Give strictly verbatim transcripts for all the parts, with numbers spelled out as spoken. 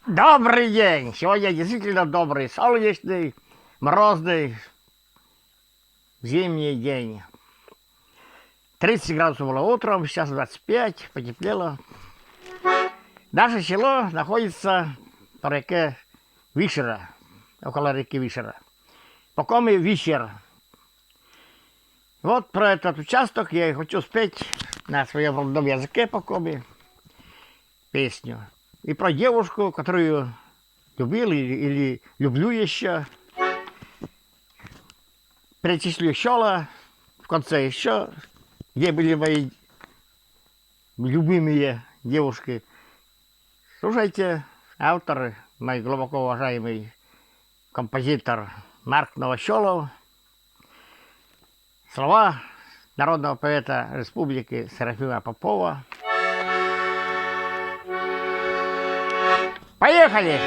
Добрый день! Сегодня действительно добрый, солнечный, морозный, зимний день. Тридцать градусов было утром, сейчас двадцать пять, потеплело. Наше село находится по реке Вишера, около реки Вишера. По коми Вишер. Вот про этот участок я и хочу спеть на своем родном языке по коми песню. И про девушку, которую любил или, или люблю еще. Перечислю села в конце еще, где были мои любимые девушки. Слушайте, автор, мой глубоко уважаемый композитор Марк Новоселов. Слова народного поэта республики Серафима Попова. Поехали!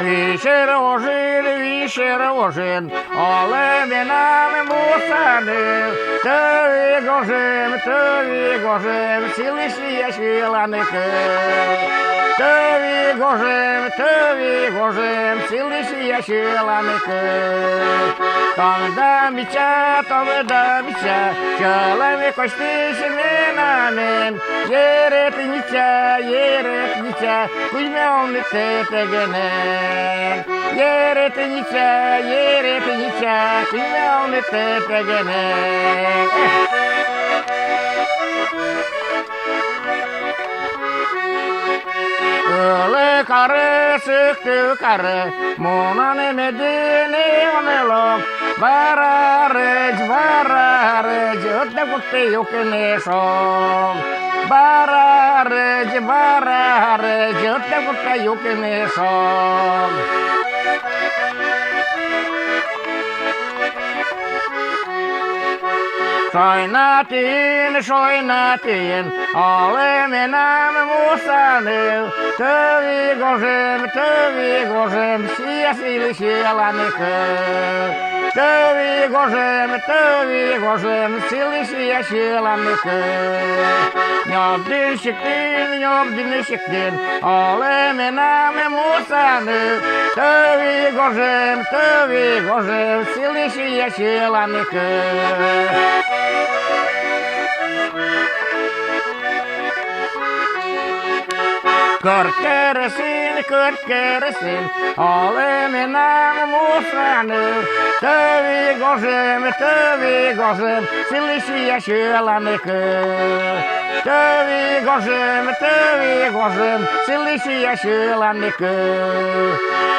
Вишер вожын, Вишер вожын, олӧ менам Муса ныв. Тӧвиӧ гожӧм, тӧвиӧ гожӧм, сылы сиа сьӧланык. Тӧвиӧ гожӧм, тӧвиӧ гожӧм, сылы сиа сьӧланык. Том да мича, том да мича, сьӧлӧм косьтысь менам эм. Еретница, еретница, кузьмӧ овны тэ тӧгӧнӧ. Еретница, еретница, кузьмӧ овны тэ тӧгӧнӧ. Ылӧ карӧ, Сыктывкарӧ, мунан медым ӧні лок. Бара рӧдз, бара рӧдз, ӧтнӧ кутӧ юкны шог. Бара рӧдз, бара рӧдз, ӧтнӧ кутӧ юкны шог. Шойнатиын, Шойнатиын, олӧ менам Муса ныв. Тӧвиӧ гожӧм, тӧвиӧ гожӧм, сиа сылы сьӧланык. Тӧвиӧ гожӧм, тӧвиӧ гожӧм, сылы сиа сьӧланык. Нёбдін сиктын, Нёбдін сиктын, олӧ менам Муса ныв. Тӧвиӧ гожӧм, тӧвиӧ гожӧм, сылы сиа сьӧланык. Кӧрт керӧсын, Кӧрт керӧсын, олӧ менам Муса ныв. Тӧвиӧ гожӧм, тӧвиӧ гожӧм, сылы сиа сьӧланык. Тӧвиӧ гожӧм, тӧвиӧ гожӧм, сылы сиа сьӧланык.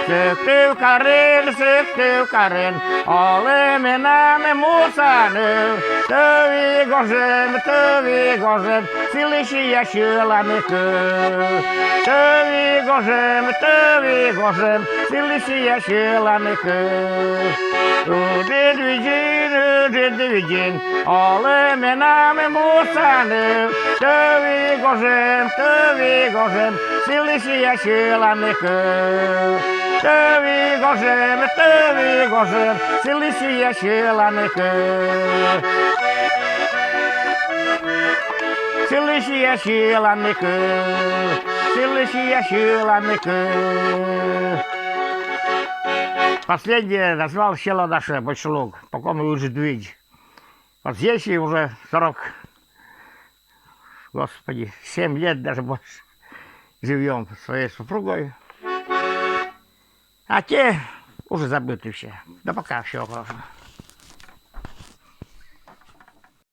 Сыктывкарын, Сыктывкарын, олӧ менам Муса ныв. Тӧвиӧ гожӧм, тӧвиӧ гожӧм, сылы сиа сьӧланык. Тӧвиӧ гожӧм, тӧвиӧ гожӧм, сылы сиа сьӧланык. Ыджыд видзын, Ыджыд видзын, олӧ менам Муса ныв. Тӧвиӧ гожӧм, тӧвиӧ гожӧм, сылы сиа сьӧланык. Тӧвиӧ гожӧм, тӧвиӧ гожӧм, сылы сиа сьӧланык. Сылы сиа сьӧланык. Сылы сиа сьӧланык. Последнее назвал село наше Бочлуг, по коми Ыджыд видз. Вот здесь и уже сорок, господи, семь лет, даже больше, живём со своей супругой. А те уже забыты все. Да пока, всего хорошего.